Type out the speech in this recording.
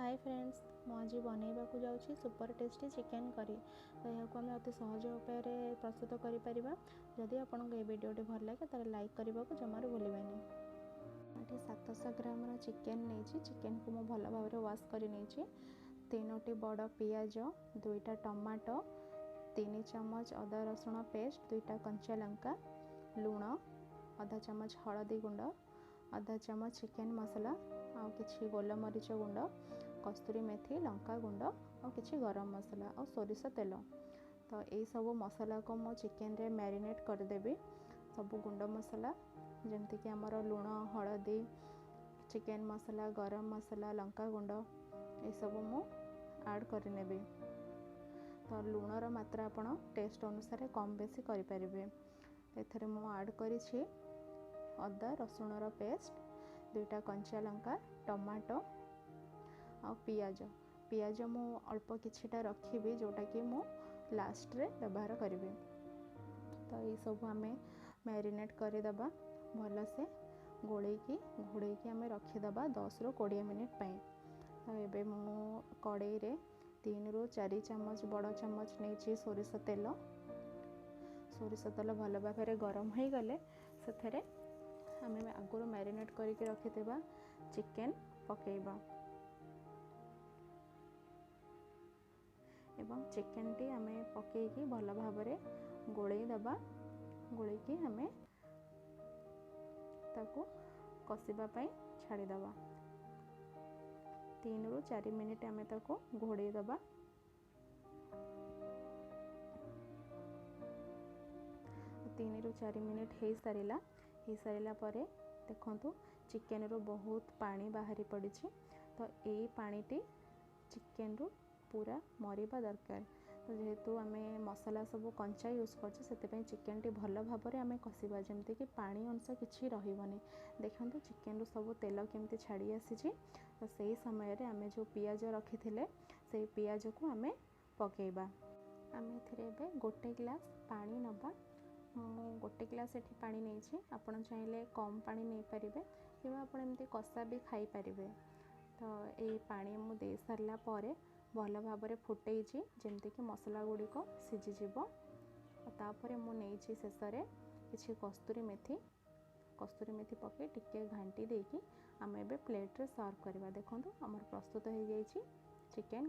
High friends, ମୁଁ ଆଜି ବନେଇବାକୁ ଯାଉଛି ସୁପର ଟେଷ୍ଟି ଚିକେନ୍ କରି। ତ ଏହାକୁ ଆମେ ଅତି ସହଜ ଉପାୟରେ ପ୍ରସ୍ତୁତ କରିପାରିବା। ଯଦି ଆପଣଙ୍କୁ ଏ ଭିଡ଼ିଓଟି ଭଲ ଲାଗେ ତାହେଲେ ଲାଇକ୍ କରିବାକୁ ଜମାରୁ ଭୁଲିବେନି। ଏଠି 700 ଗ୍ରାମର ଚିକେନ୍ ନେଇଛି। ଚିକେନ୍କୁ ମୁଁ ଭଲ ଭାବରେ ୱାଶ୍ କରି ନେଇଛି। 3ଟି ବଡ଼ ପିଆଜ, 2ଟା ଟମାଟୋ, 3 ଚାମଚ ଅଦା ରସୁଣ ପେଷ୍ଟ, 2ଟା କଞ୍ଚା ଲଙ୍କା, ଲୁଣ, ଅଧା ଚାମଚ ହଳଦୀ ଗୁଣ୍ଡ, ଅଧା ଚାମଚ ଚିକେନ୍ ମସଲା, ଆଉ କିଛି ଗୋଲମରିଚ ଗୁଣ୍ଡ, କସ୍ତୁରୀ ମେଥି, ଲଙ୍କା ଗୁଣ୍ଡ, ଆଉ କିଛି ଗରମ ମସଲା ଆଉ ସୋରିଷ ତେଲ। ତ ଏଇସବୁ ମସଲାକୁ ମୁଁ ଚିକେନରେ ମ୍ୟାରିନେଟ୍ କରିଦେବି। ସବୁ ଗୁଣ୍ଡ ମସଲା ଯେମିତିକି ଆମର ଲୁଣ, ହଳଦୀ, ଚିକେନ୍ ମସଲା, ଗରମ ମସଲା, ଲଙ୍କା ଗୁଣ୍ଡ, ଏସବୁ ମୁଁ ଆଡ଼୍ କରିନେବି। ତ ଲୁଣର ମାତ୍ରା ଆପଣ ଟେଷ୍ଟ ଅନୁସାରେ କମ୍ ବେଶୀ କରିପାରିବେ। ଏଥିରେ ମୁଁ ଆଡ଼୍ କରିଛି ଅଦା ରସୁଣର ପେଷ୍ଟ, 2ଟା କଞ୍ଚା ଲଙ୍କା, ଟମାଟୋ ଆଉ ପିଆଜ। ପିଆଜ ମୁଁ ଅଳ୍ପ କିଛିଟା ରଖିବି, ଯେଉଁଟାକି ମୁଁ ଲାଷ୍ଟରେ ବ୍ୟବହାର କରିବି। ତ ଏଇସବୁ ଆମେ ମ୍ୟାରିନେଟ୍ କରିଦେବା, ଭଲସେ ଗୋଳେଇକି ଘୋଡ଼େଇକି ଆମେ ରଖିଦେବା 10ରୁ 20 ମିନିଟ୍ ପାଇଁ। ତ ଏବେ ମୁଁ କଡ଼େଇରେ 3ରୁ 4 ଚାମଚ ବଡ଼ ଚାମଚ ନେଇଛି ସୋରିଷ ତେଲ। ସୋରିଷ ତେଲ ଭଲ ଭାବରେ ଗରମ ହୋଇଗଲେ ସେଥିରେ ଆମେ ଆଗରୁ ମ୍ୟାରିନେଟ୍ କରିକି ରଖିଥିବା ଚିକେନ୍ ପକାଇବା ଏବଂ ଚିକେନ୍ଟି ଆମେ ପକାଇକି ଭଲ ଭାବରେ ଗୋଳେଇ ଦେବା। ଗୋଳେଇକି ଆମେ ତାକୁ କଷିବା ପାଇଁ ଛାଡ଼ିଦେବା। 3ରୁ 4 ମିନିଟ୍ ଆମେ ତାକୁ ଘୋଡ଼େଇ ଦେବା। 3ରୁ 4 ମିନିଟ୍ ହେଇସାରିଲା। ହେଇସାରିଲା ପରେ ଦେଖନ୍ତୁ ଚିକେନ୍ରୁ ବହୁତ ପାଣି ବାହାରି ପଡ଼ିଛି। ତ ଏଇ ପାଣିଟି ଚିକେନ୍ରୁ ପୁରା ମରିବା ଦରକାର। ତ ଯେହେତୁ ଆମେ ମସଲା ସବୁ କଞ୍ଚା ୟୁଜ୍ କରୁଛେ, ସେଥିପାଇଁ ଚିକେନ୍ଟି ଭଲ ଭାବରେ ଆମେ କଷିବା, ଯେମିତିକି ପାଣି ଅଂଶ କିଛି ରହିବନି। ଦେଖନ୍ତୁ ଚିକେନ୍ରୁ ସବୁ ତେଲ କେମିତି ଛାଡ଼ି ଆସିଛି। ତ ସେଇ ସମୟରେ ଆମେ ଯେଉଁ ପିଆଜ ରଖିଥିଲେ ସେଇ ପିଆଜକୁ ଆମେ ପକାଇବା। ଆମେ ଏଥିରେ ଏବେ 1 ଗ୍ଲାସ୍ ପାଣି ନେବା। ମୁଁ 1 ଗ୍ଲାସ୍ ଏଠି ପାଣି ନେଇଛି। ଆପଣ ଚାହିଁଲେ କମ୍ ପାଣି ନେଇପାରିବେ କିମ୍ବା ଆପଣ ଏମିତି କଷା ବି ଖାଇପାରିବେ। ତ ଏଇ ପାଣି ମୁଁ ଦେଇ ସାରିଲା ପରେ ଭଲ ଭାବରେ ଫୁଟେଇଛି, ଯେମିତିକି ମସଲା ଗୁଡ଼ିକ ସିଝିଯିବ। ଆଉ ତାପରେ ମୁଁ ନେଇଛି ଶେଷରେ କିଛି କସ୍ତୁରୀ ମେଥି। କସ୍ତୁରୀ ମେଥି ପକାଇ ଟିକେ ଘାଣ୍ଟି ଦେଇକି ଆମେ ଏବେ ପ୍ଲେଟ୍ରେ ସର୍ଭ କରିବା। ଦେଖନ୍ତୁ ଆମର ପ୍ରସ୍ତୁତ ହେଇଯାଇଛି ଚିକେନ୍।